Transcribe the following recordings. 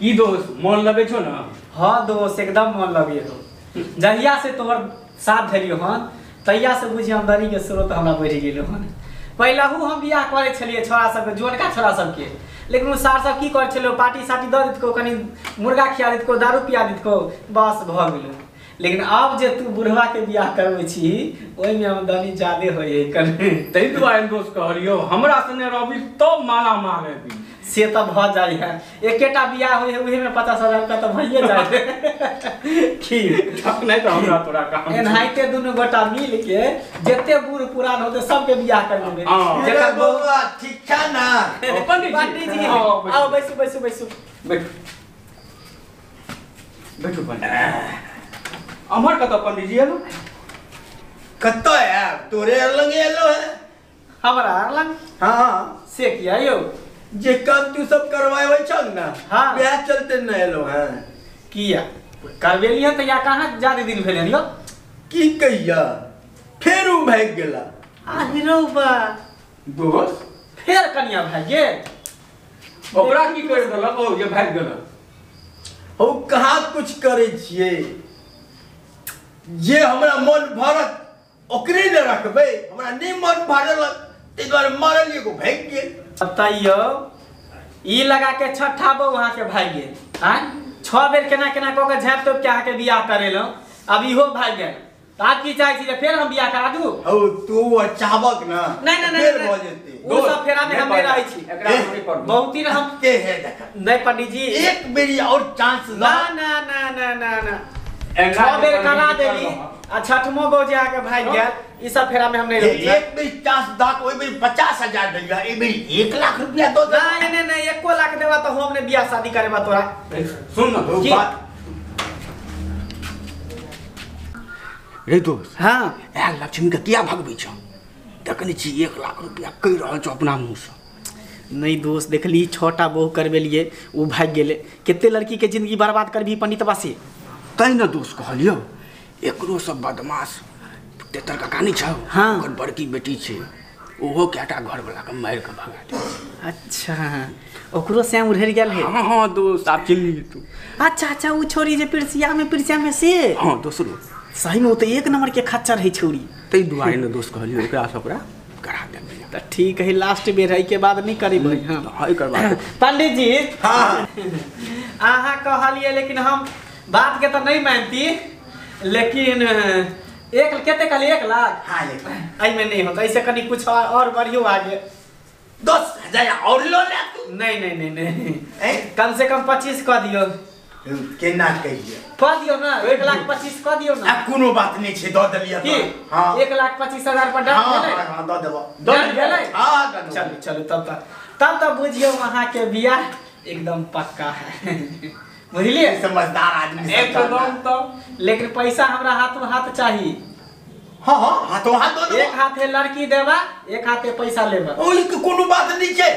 की दोस्त मन लगे छो ना? हाँ दोस्त एकदम मन लगे हो। जहिया से तोहर साथ धरियो हन तहिया से बुझी आमदनी के स्रोत हमरा बढ़ि गेलो हन। पहिलहु हम बियाह करे छलियै छोरा सबके, जोनका छोरा सबके, लेकिन ओ सार सब की करे छलै, पार्टी साटी दऽ देतको, कनि मुर्गा खिया देतको, दारू पिया देतको, बस भऽ गेलो। लेकिन आब जे तू बुढ़वा के बियाह करबै छी ओहिमे आमदनी ज्यादे होइ है कनि। ताहि दुआरे दोस्त कहलियौ हमरा सने रहबी तब माला माल हेबी। से तऽ भऽ जाइ है, एकेटा बियाह होइ है उहे में 50,000 रुपया तऽ भइए जाइ है। की नहि तऽ हमरा तोरा काम एनाहिते दुनू गोटा मिल के जते बूढ़ पुरान होते सबके बियाह कर देबै। जेकर बौआ ठीक छ ना? पंडित जी आओ बैसू बैसू बैसू बैठू बैठू पंडित। अमर कतऽ पंडित जी एलो? कतऽ आयब, तोरे लग एलो है। हमरा लग? हाँ। से किया यौ? जे काम तू सब करवाए छल ना, हाँ, वएह चलते न एलो है। किया करबेलियै तऽ या कहाँ ज्यादा दिन भेलै यौ? की कहिया फेर उ भागि गेला। आहिरो बा दोस्त फेर कनिया भागि गेल? ओकरा की करि देलक ओ जे भागि गेलक? हौ कहाँ कुछ करै छियै, जे हमरा मन भरत ओकरे ने रखबै, हमरा नहि मन भरल ताहि दुआरे मारल एगो भागि गेल। तैयो ई लगा के छठा बहु अहाँके भागि गेल। आँय 6 बेर केना केना कऽ के झाँपि तोपि के अहाँके बियाह करेलहुँ, अब इहो भागि गेल। तऽ आब की चाहै छी जे फेर हम बियाह करा दू? हौ तू चाहबक ना, नहि नहि नहि भऽ जेतै। ओ सब फेरा में हम नहि रहै छी, बहुत दिन हम के है देख। नहि पंडित जी एक बेरी और चांस ना ना ना ना ना ना 6 बेर करा देली आ छठमो बहु जे अहाँके भागि गेल, ई सब फेरा में हम नहीं रहै छी। एक बेर चांस दाक ओहि बेर 50,000 देलियै, एहि बेर 1 लाख रुपया दऽ दे। नहीं नहीं नहीं 1 लाख देबा तऽ हम ने बियाह शादी करेबा तोरा। सुन ना बात रे दोस्त। हाँ ए लक्ष्मी के किया भगबै छौ? देखने छी 1 लाख रुपया कहि रहल छौ अपना मुँह से। नहीं दोस्त देखली 6टा बहु करबेलियै ओ भागि गेलै, कते लड़की के जिंदगी बर्बाद करबी पंडितवा से। तैं ने दोस्त कहलियौ एकरो सब बदमाश तेतर काका नहि छौ? हाँ। ओकर बड़की बेटी छै, ओहो कएटा घरवला के मारि के भगा दे। अच्छा ओकरो सैम उधर गेल है? हाँ हाँ दोस्त आप चिन्ह ली तू। अच्छा अच्छा ओ छोरी जे पिरसिया में से? हाँ दोसरो सही में ओ तऽ 1 नंबर के खच्चर है छोरी। ताहि दुआरे ने दोस्त कहलियौ एकरा से ओकरा करा देबै। तऽ ठीक है लास्ट बेर है, के बाद नहीं करेबै। हाँ एकर बाद पंडित जी। हाँ अहाँ कहलियै लेकिन हम बात के तऽ नहीं मानती, लेकिन एक कते कहलियै 1 लाख? हाँ 1 लाख। एहिमे नहीं होता, ऐसे कनि कुछ और बढ़ियो आगे। 10,000 और लो ले तू। नहीं नहीं नहीं नहीं कम से कम 25 कऽ दियौ। केना कहियै? कऽ दियौ ना, 1,25,000 कऽ दियौ ना। आ कोनो बात नहीं छै, दऽ देलियै की? हाँ 1,25,000 पर डन भेलै? हाँ दऽ देबो। डन भेलै? हाँ दऽ देबो। चलू चलू तब तब बुझियौ अहाँके बियाह एकदम पक्का है, बुझलियै? समझदार आदमी एकदम। तो लेकिन पैसा हमरा हाथों हाथ चाहिए। हाँ हाँ हाथों हाथ दऽ देबो। एक हाथे लड़की देबा, एक हाथे पैसा लेबा। ओहि के कोनो बात नहीं छै,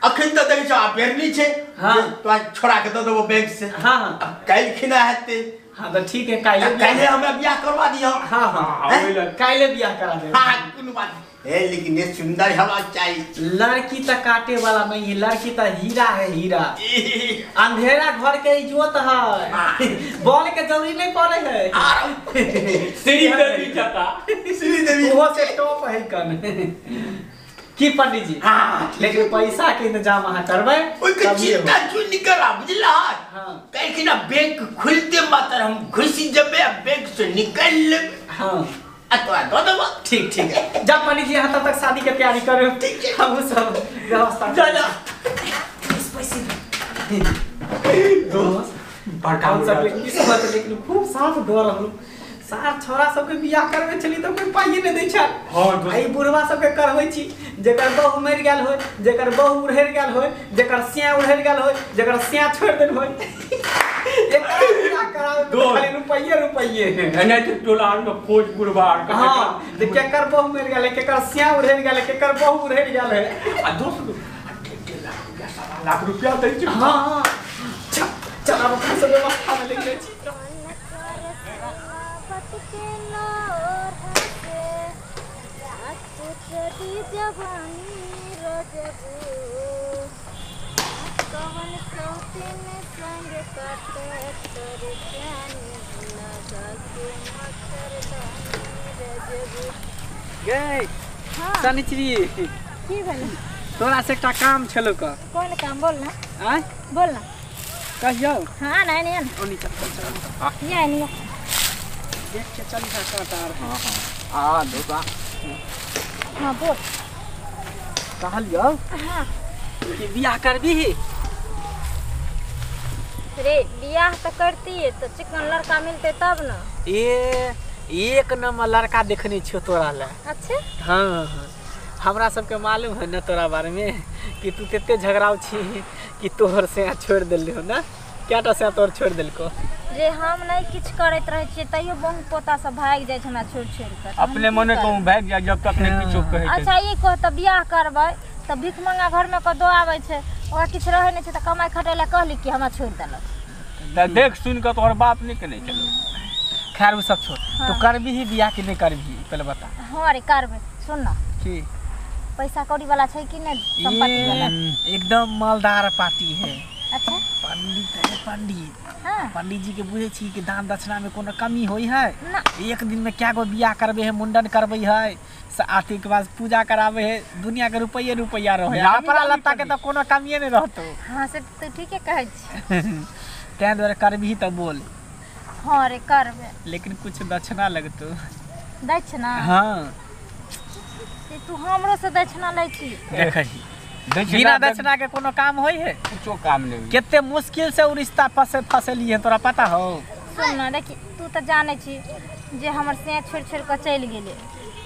अखन तऽ देखै छौ आब बेर नहीं छै। हाँ तो छोड़ा के दऽ देबो बैंक से। हाँ हाँ काल्हि खिना हेतै। हाँ तऽ ठीक है काल्हि काल्हि हमरा बियाह करवा दियौ। हाँ हाँ काल्हि बियाह करा देब। हाँ कोनो बात है, लेकिन ये सुंदर हवा चाहिए। लड़की तो काटे वाला नहीं है, लड़की तो हीरा है हीरा। अंधेरा घर के इज्जत है, बॉल के जरूरी नहीं पड़े है। श्री देवी जता श्री देवी वो से टॉप है कन की पंडित जी। हाँ लेकिन पैसा के इंतजाम अहाँ करबै, ओइ के चिंता जुनि करा बुझला। हाँ काहे कि ना बैंक खुलते मात्र हम घुसि जेबै, बैंक से निकल लेबै। हाँ तो ठीक ठीक है, जब पंडित जी यहाँ तब तक शादी के तैयारी करो। ठीक है हम सब व्यवस्था जा जा। पैसे दोस्त बड़का सब किस्मत लेकिन खूब साफ दऽ रहल। सार छोरा सबके बियाह करबै छली तऽ कोई पाइए नहि दै छल। हाँ ई बुढ़वा सबके करबै छी, जेकर बहु मरि गेल होय, जेकर बहु उड़हरि गेल होय, जेकर सिया उड़हरि गेल होय, जेकर सिया छोड़ि देल होय, एकरा बियाह कराबै खाली रुपैये रुपैये। एनाहिते टोला आर में खोज बुढ़वा आर के। हाँ जे केकर बहु मरि गेल, केकर सिया उड़हरि गेल, केकर बहु उड़हरि गेल है। आ दोस्त 1.5 लाख रुपया 1.25 लाख रुपया दै छै। हाँ हाँ चल आब अपना सब व्यवस्था में लागि जाइ छी। जवानी रजबू। कवन सौतीन संग काटे तोर जानी लगा के मच्छरदानी रजबू। गई हाँ। सनिचरी की भेल? तोरा से एकटा काम छलो का। कोन काम? बोल ना। आय बोल ना। कहियो। हाँ नहीं नहीं ओनी चल चल चल। ये नहीं देख के चल जा कांटार। हां हां आ धोखा। हां बोल। कहलियो हां कि बियाह करबी? रे बियाह तो करती है तो चिकन लड़का मिलते तब ना। ए एक नंबर लड़का देखने छियो तोरा ला। अच्छा हाँ हाँ हमरा सबके मालूम है ना तोरा बारे में कि तू तेते झगड़ाव छी कि तोहर से छोड़ देल हो ना। क्या से तोहर छोड़ देलको? रे हम नहीं किछ करैत रहै छियै तैयो बहु पोता सब भागि जाइ छै हमरा छोड़ छोड़ के। अपने मने कहूं भागि जा जब तक नहीं किछो कहै छै। अच्छा ई कह त बियाह करबै त भीख मंगा घर में क दो आबै छै, ओकरा किछ रहै नै छै त कमाइ खटै ला कहली कि हमरा छोड़ देलक। त देख सुन के तोहर बाप नहीं के नहीं चलो। खैर उ सब छोड़। हाँ। तो करबी ही बियाह कि नहीं करबी पहले बता। हां रे करबै। सुन ना की पैसा कौड़ी वाला छै कि नहीं संपत्ति वाला? एकदम मालदार पार्टी है। अच्छा पंडित है पंडित। हाँ। पंडित जी के बुझे छी कि दान दक्षिणा में कोनो कमी होई है ना। एक दिन में क्या गो बियाह करबे है, मुंडन करबे है, आते के बाद पूजा कराबे है, दुनिया के रुपये रुपया रहे, कपड़ा लत्ता के तो कोनो कमिए नहीं रहतो। हां से तो ठीके कहै छी। तैं दुआरे करबी त बोल। हां रे करबे, लेकिन कुछ दक्षिणा लगतो। दक्षिणा? हां से तू हमरो से दक्षिणा लै छी? देखही बिना दक्षिणा के कोनो काम होई है? कुछो काम नहीं होई। केते मुश्किल से उ रिश्ता फसे फसली है तोरा पता हो? सुन ना देखी तू त जानै छी जे हमर से छोड़ छोड़ के चलि गेलै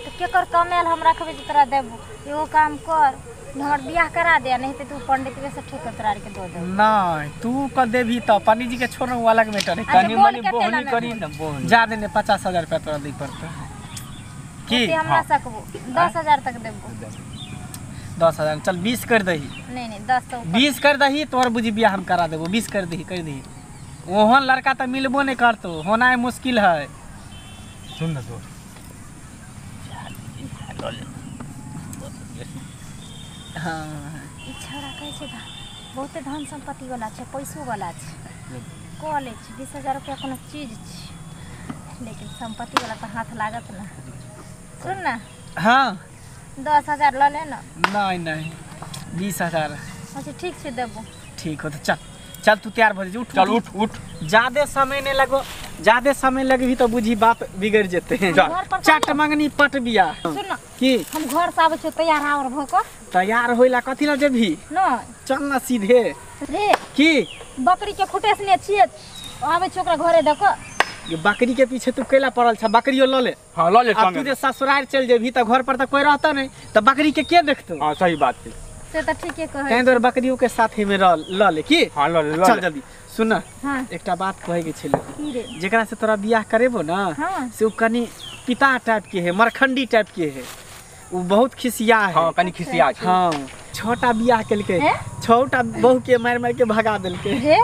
त केकर कमायल हम रखबै जे तोरा देबो। एगो काम कर हमर बियाह करा दे, नहीं त तू पंडितवे से ठेक तोरा के दो देबो। नहीं तू क देबी त पंडित जी के छोड़ उ अलग मैटर है। कनी मनी बोहनी करी न बोहनी जा देने 50,000 रुपया तोरा दै पड़तौ। की हम ना सकबो 10,000 तक देबो। 10,000 चल 20 कर दही। नहीं नहीं 10 तो 20 कर दही तोर बुझी बियाह हम करा देबो। 20 कर दही कर दही। ओहन लड़का तो मिलबो नहीं करतो, होना है मुश्किल है। सुन ना दोस्त हाँ ई छौड़ा कहै छै बहुते धन संपत्ति वाला छै, पैसो वाला छै, कऽ लै छै 20,000 रुपया कोनो चीज छै, लेकिन संपत्ति वाला तऽ हाथ लागत ना। सुन ना हाँ 10,000 ल ले ना। नहीं नहीं 20,000। अच्छा ठीक छै देबो। ठीक हो तो चल चल तू तैयार भ जा। उठ चल उठ उठ। ज्यादा समय नहीं लगो, ज्यादा समय लगबी तो बुझी बात बिगड़ जेते। चट मंगनी पट बियाह। सुन ना की हम घर से आबै छियै तैयार आओर भ क। तैयार होइला कथी ला जेबही? नहीं चल ना सीधे। रे की बकरी के खुटेस ने छियै आबै छियै ओकरा घरे दक। ये बकरी के पीछे तू केला पड़ल छ? बकरियो ल ले। हां ल ले। अब तू जे ससुराल चल जेबही त घर पर त कोई रहता नहीं त बकरी के के देखतो? हां सही बात है। से त ठीके कहै तैं दुआरे बकरियो के साथ ही में ल ले। की हां ल ले। चल जल्दी। सुन ना हां एकटा बात कहै के छलै। की रे? जेकरा से तोरा बियाह करेबो ना हां से उ कनी पिता टाइप के है, मरखंडी टाइप के है, उ बहुत खिसिया है। हां कनी खिसिया छै। हां छोटा बियाह केलकै, छोटा बहू के मार मार के भगा देलकै। रे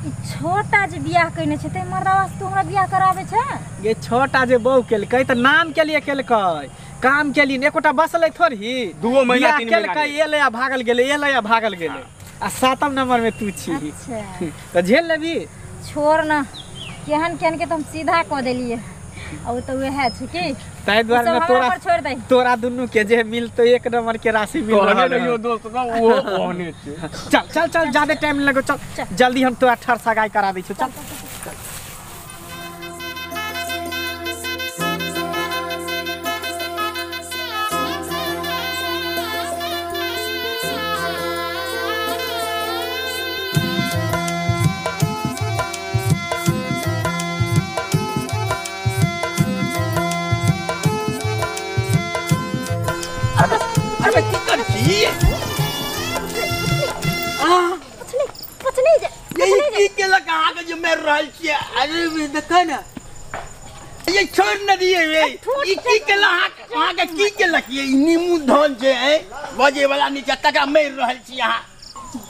ई छोटा जे बियाह कइने छै ते मर्दावा से तू हमरा बियाह कराबै छै? ये छोटा जे बहू केलकै त नाम के लिए केलकै, काम के लिए एकोटा बसलै थोड़ी। 2 महीना 3 महीना केलकै एलै आ भागल गेलै, एलै आ भागल गेलै आ 7 नंबर में तू छी। अच्छा त झेल लेबी? छोड़ ना केहन केहन के त हम सीधा क देलिए आ उ त वएह छै की तै दुआरे में तोरा छोड़ दे। तोरा दुन्नू के जे मिलतो एक नंबर के राशि मिल रहल है। यो दोस्त का वो ओहने छै। चल चल चल ज्यादा टाइम लगो चल जल्दी हम तोरा ठर सगाई करा दै छी। चल अरे देखा ना ये छोड़ न दिए रे। ई की केला अहाँ के की केलक ये नीमू धन जे है बजे वाला नीचा तकरा मारि रहल छी अहाँ।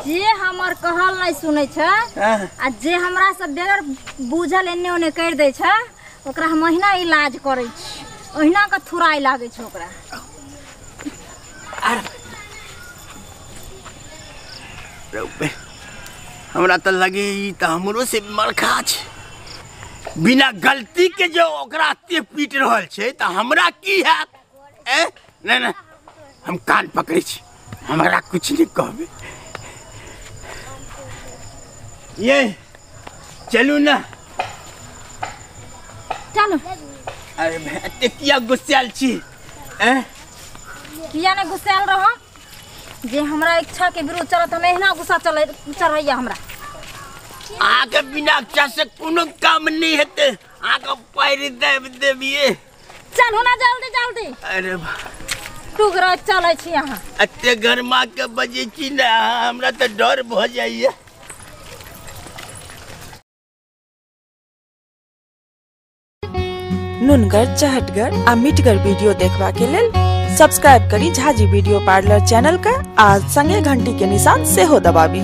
जे हमर कहल नहीं सुनै छै आ जे हमरा सब बेगर बुझल एने ओने कर दै छै ओकरा हम ओहिना इलाज करै छी, ओहिना के थुराइ लागै छै ओकरा। अरे हमरा तऽ लगे ई तऽ हमरो से मरखा छै। बिना गलती के जो ओकरा एते पीट रहल छै तऽ हमरा की हैत? ए नहि नहि, हम कान पकड़ै छी, हमरा कुछ नहीं कहबै। ये चलू ना। चलू। अरे भाई एते किया गुस्सायल छी? ए किया नहीं गुस्सायल रह? जे हमरा इच्छा के विरुद्ध चलत हम एहिना गुस्सा चले चढ़ैया हमरा। अहाँके बिना इच्छा से कोनो काम नहीं हेतै, अहाँके पैर दाबि देबियै। चलू ना जल्दी जल्दी। अरे टुकड़ा चलै छी अहाँ। एते गरमा के बजै छी ने, हमरा तऽ डर भऽ जाइया। नुनगर, चहटगर आ मिठगर वीडियो देखबा के लेल सब्सक्राइब करी झाजी वीडियो पार्लर चैनल के आ संगे घंटी के निशान सेहो दबाबी।